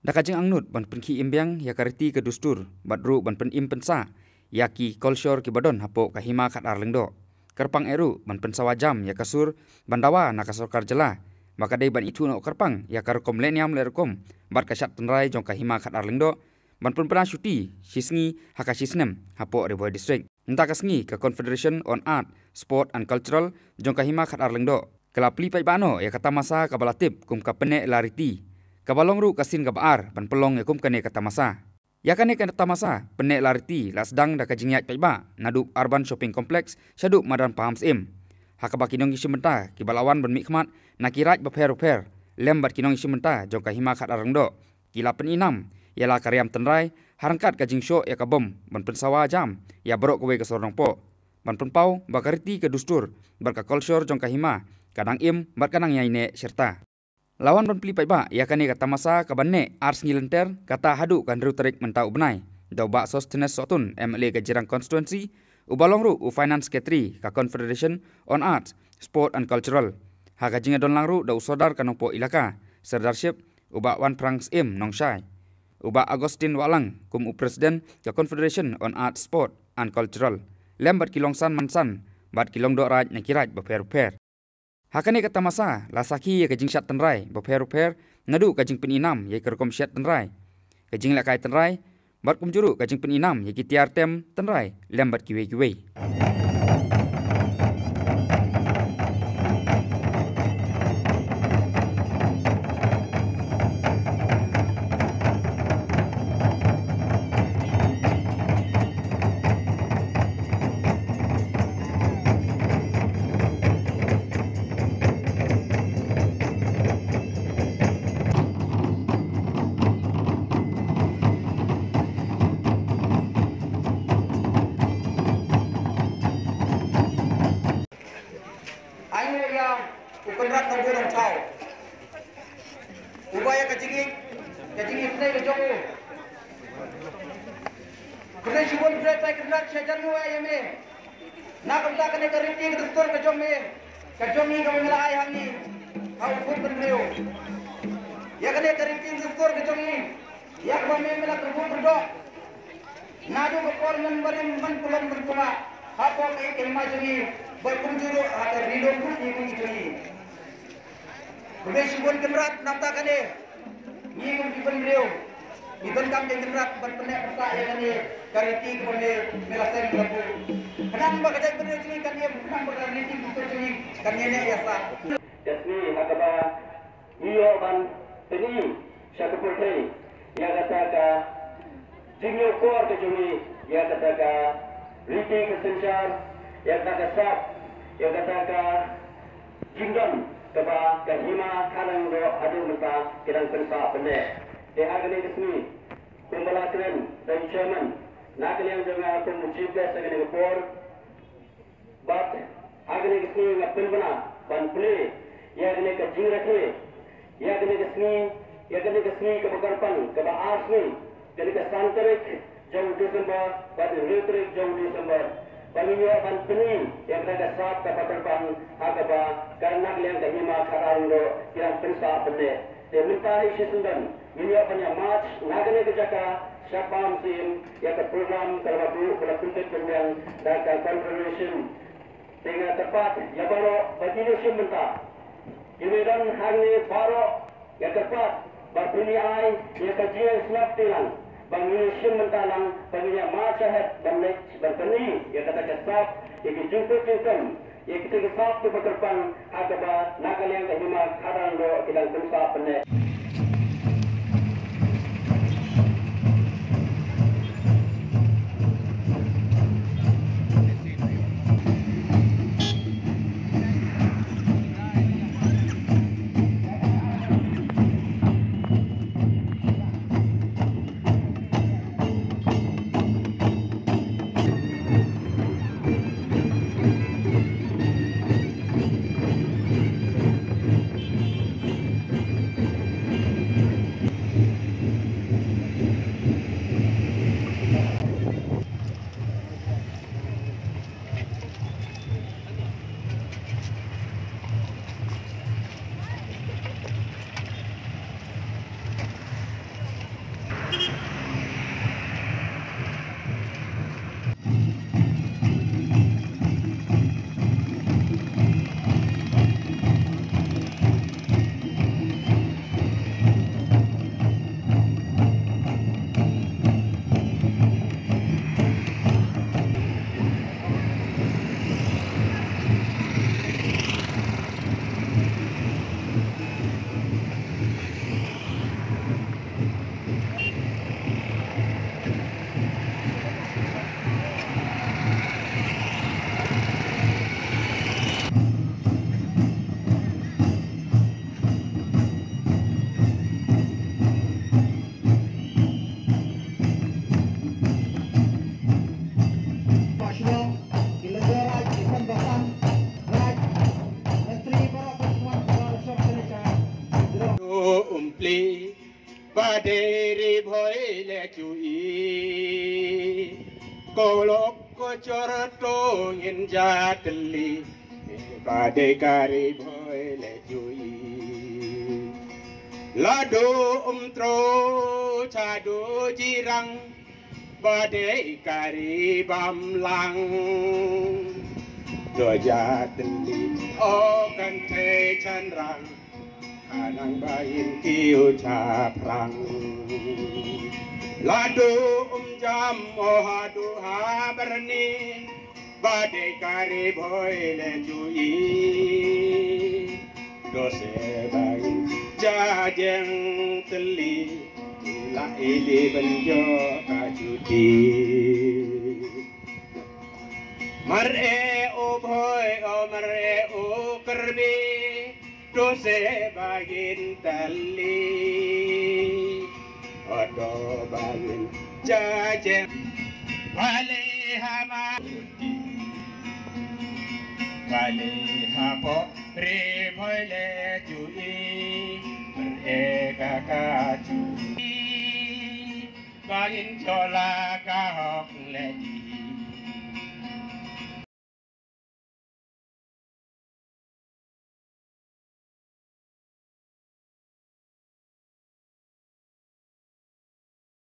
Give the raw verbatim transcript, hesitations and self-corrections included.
Da ka jingangnud ban pynkhih im biang ïa ka riti ka dustur bad ruh ban pynim pynsah ïa ki kolshor kiba don hapoh ka Hima Khatar Lyngdoh, kyrpang eh ruh ban pynsawa jam ïa ka sur ban dawa na ka sorkar jylla ba ka dei ban ithuh noh kyrpang ïa ka rukom lehniam lehrukom bad ka shad tynrai jong ka Hima Khatar Lyngdoh ban pynbna shuti shi sngi ha ka shi snem hapoh Ri Bhoi District. Mynta ka sngi ka Confederation on Art, Sport and Cultural jong ka Hima Khatar Lyngdoh ka la plie paidbah noh ïa ka tamasa kaba la tip kum ka Pynneh La Riti, kaba long ruh ka sien kaba ar ban pynlong ïa kum kane ka tamasa. Ïa kane ka tamasa Pynneh La Riti la sdang da ka jingïaid paidbah naduh Urban Shopping Complex shaduh Madan Pahamsyiem, ha kaba ki nongïashim bynta kiba la wan ban mihkhmat na ki raid bapher bapher lem bad ki nongïashim bynta jong ka Hima Khatar Lyngdoh ki la pyni nam ïa la ka riam tynrai ha ryngkat ka jingshoh ïa ka bom ban pynsawa jam ïa baroh kawei ka sor nongpoh, ban pynpaw ba ka riti ka dustur bad ka kolshor jong ka hima ka dang im bad ka dang ïaineh shirta. La wan ban plie paidbah ïa kane ka tamasa kaba neh ar sngi lynter, kata haduh ka hynriew tarik mynta u bnai, da u Bah Sosthenes Sohtun, M L A ka Jirang Constituency, uba long ruh u Finance Secretary ka Confederation on Arts, Sport and Cultural. Ha ka jingïadon lang ruh da u Sordar ka Nongpoh Elaka, Sirdarship, u Bah Wanphrang Syiem Nongshai, u Bah Augustine Wahlang kum u President ka Confederation on Arts, Sport and Cultural, lem bad ki longsan mansan bad ki longdoh raid na ki raid bapher bapher. Ha kane ka tamasa la sakhi ïa ka jingshad tynrai bapher bapher, naduh ka jingpyni nam ïa ka rukom shad tynrai, ka jinglehkai tynrai, bad kumjuh ruh ka jingpyni nam ïa ki tiar tem tynrai lem bad kiwei kiwei. Ai ïa u Conrad Nongbuh Nongthaw, uba ïa ka jingïeit, ka jingisynei ka jong u. Khublei shibun, khublei tai Conrad, sha jan u ai ïa me. Na ka bynta kane ka riti ka dustur ka jong me, ka jong ngi kaba me la ai ha ngi ha u khun bynriew. Ïa kane ka riti ka dustur ka jong ngi, ïa kaba me me la kyrkhu kyrdoh naduh ka por mynbarim, mynkulum mynkulmah, hapoh ka ïing ka hima jong ngi, bad kumjuh ruh ha ka ri lum ka sngi ka jong ngi. Khublei shibun Conrad, nangta kane ngi kum ki bynriew ngi donkam de Conrad ban pynneh pynsah ïa kane ka riti kaba me, me la seng la buh. Khnang ba ka jaitbynriew jong ngi kan im, khnang ba ka riti ka dustur jong ngi kan ïaineh ïasah. Ka sngi ha kaba ngi ïoh ban pyni sha ka pyrthei ïa kata ka jingïoh kor ka jong ngi, ïa kata ka riti ka synshar, ïa kata ka sap, ïa kata ka jingdon kaba ka hima Khatar Lyngdoh haduh mynta ki dang pynsah pynneh. Te ha kane ka sngi, kumba la kren da u chairman, na ka liang jong nga kum u chief guest ha kane ka por, bad ha kane ka sngi nga pynbna ban plie ïa kane ka jingrakhe ïa kane ka sngi, ïa kane ka sngi kaba kyrpang, kaba ar sngi, kane ka san tarik jong u December bad hynriew tarik jong u December, ba ngin ïoh ban pyni ïa kane ka sap kaba kyrpang ha kaba ka na ka liang ka hima Khatar Lyngdoh ki dang pynsah pynneh. Te mynta hi shisyndon ngin ïoh ban ïa march na kane ka jaka sha Pahamsyiem ïa ka program kaba la buh, kaba la pynbeit pynbiang da ka Confederation. Te nga kyrpad ïa baroh ba ngin ïa shim bynta. Ki ba don hangne baroh, nga kyrpad ba phin ïa ai ïa ka jingsngewsih lang, ba ngin ïa shim bynta lang, ba ngin ïa march ahead ban leit ban pyni ïa kata ka sap, ïa ki jingkut jingkem, ïa kita ki sap kiba kyrpang ha kaba na ka liang ka hima Khatar Lyngdoh ki dang pynsah pynneh. Li, ba dei Ri Bhoi leh ju i. Ko lok ko jor to ngin ja tylli, ba dei ka Ri Bhoi leh ju i. Lado um tro cha do jirang, ba dei ka Ri Bamlang. Do ja tylli o kan te chan rang, khnang ba in kiew cha phrang. Lado um jam o ha du ha byrni, ba dei ka Ri Bhoi leh ju i. Do se ba in ja jeng tylli, la i li ban jo ka ju di. Mar e o Bhoi o mar e o Karbi, do se ba in tylli, o do ba in ja jeng. Bale ha ma, bale ha po, Ri Bhoi leh ju i, mar e ka ka ju i. Ba in jo la ka hok leh ju